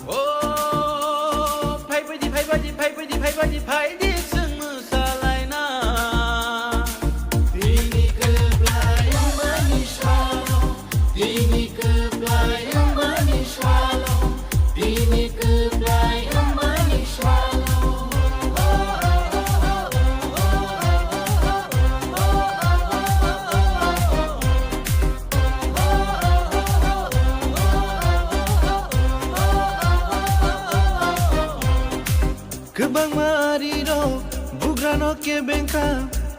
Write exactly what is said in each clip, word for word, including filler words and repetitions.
O, phai baidi, phai baidi, phai baidi, phai baidi, phai di, chwng mwsalaina. Bini kwplai wngmani salo, bini kwplai wngmani salo, bini kwplai wngmani salo. Kwbangma arirok bugrano kebeng kha,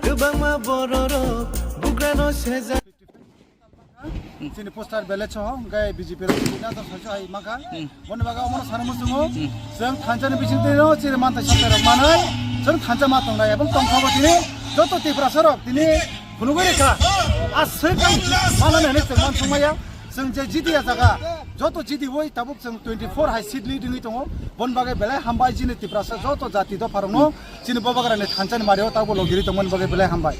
kwbangma bororok bugrano sejak. Chini poster belai soho, hwnkhe B J P rok chini nato saiso hai mankha. Hmm. Boni bagwi omono sana muchungo, hmm, chwng thansa ni bisingtwi no chini mantai satai rok manai, chwng thansa ma tongnai, ebong tongkha bo tini joto Tiprasa rok tini phunugwi rikha. A swkang manani hinwi chwng mansukmaya. Chwng je G D A jaga, joto G D oi tabuk chwng twenty four hai seat lead wngwi tongo. Bon bagwi belai hambai chini Tiprasa joto jati dopharokno chini Bubagrani thansa ni mario tabuk logiri tongmani bagwi belai hambai.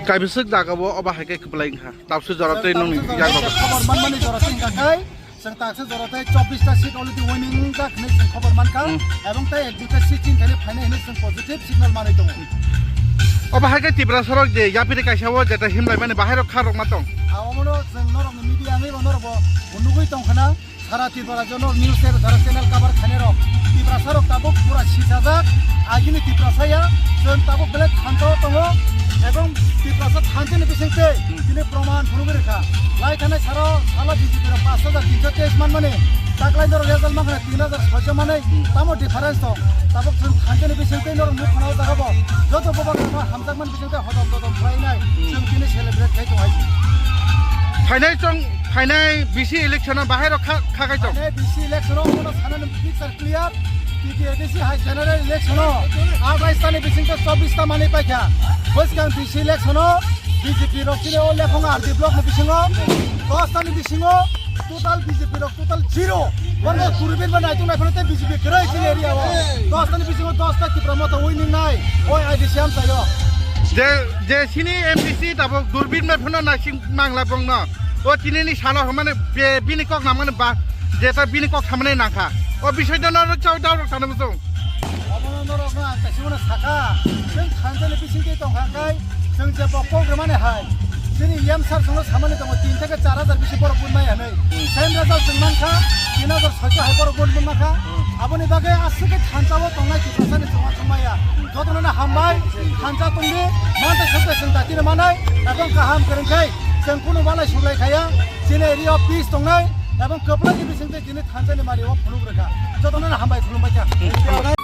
Kaibiswk jaga o obo hai khe kwplai wngkha. Tabukse jora tei nongni yak rok. Khobor manmani jora tei wngkha khai, chwng taksa jora tei chobbish ta seat already winning wngjak hinwi chwng khobor mankha. Hmm. Ebong tei ek duita seat chini thani phainai hinwi chwng positive signal manwi tongo. Obo hai khe Tiprasa rok je yapiri kaisa o jeta himlai mani bahai rok kha rok ma tong. Abono chwng norok ni media wngwi bo norok bo nugwi tong khna. Sara Tripura jono news channel, sara channel cover khainai rok. Tiprasa rok tabuk pura sijajak. Agini Tiprasa ya, chwng tabuk belai thansa o tongo. Ebong Tiprasa thansa ni bising tei tini proman phunugwi rikha. Lai thanai saro sala B J P rok pash hajar tinso teis manmani. Taklai norok result mankha tin hajar soiso manwi. Tamo difference tong. Tabuk chwng thansa ni bising tei norok nuk khna o jaga bo. Joto Bubagrano hamjakmani bising tei hodom dodom khlainai. Chwng tini celebrate khai tong hai. Phainai chwng, phainai B C election o bahai rok kha, kha khai tong. Phainai B C election o bono sanani picture clear. T T A D C hai general election o athais ta ni bising tei chobbish ta manwi paikha. Bwskang B C election o B J P rok chini o Lephang R D block ni bisingo dos ta ni bisingo total B J P rok total zero. Bono kurubin ba naitung nai phano tei B J P kwrwi chini area o. Dos ta ni bisingo dos ta Tipra Motha winning nai. Oi I D C amchaio. Je, je sini M D C tabuk Durbin bai phano naising mangla bongno. O tinini salo hwnmani be, bini kok nangmani ba, jeta bini kok samani nangkha. O bisoi dono chau dau rok sana muchung. Obono norokno ang kaisa uana sakha, chwng thansa ni bisingtwi tongkha khai, chwng je bokol rwmani hai, chini E M sir chwngno samani tongo, tin theke char hajar bisi borok vote maya hinwi. Same result chwng mankha, tin hajar soiso hai borok vote mankha. Aboni bagwi aswk khe thansa o tongnai Tiprasa ni chwng uansuk maya. Jotono no hambai, thansa tongdi, mantei sokte chwng datino manai, ebong kaham kwrwng khai, chwng kunu walai suklai khaya, chini area o peace tongnai, ebong kwplai ni bisingtwi chini thansa ni mari o phunuk rwkha. Jotono no hambai khulumbai kha.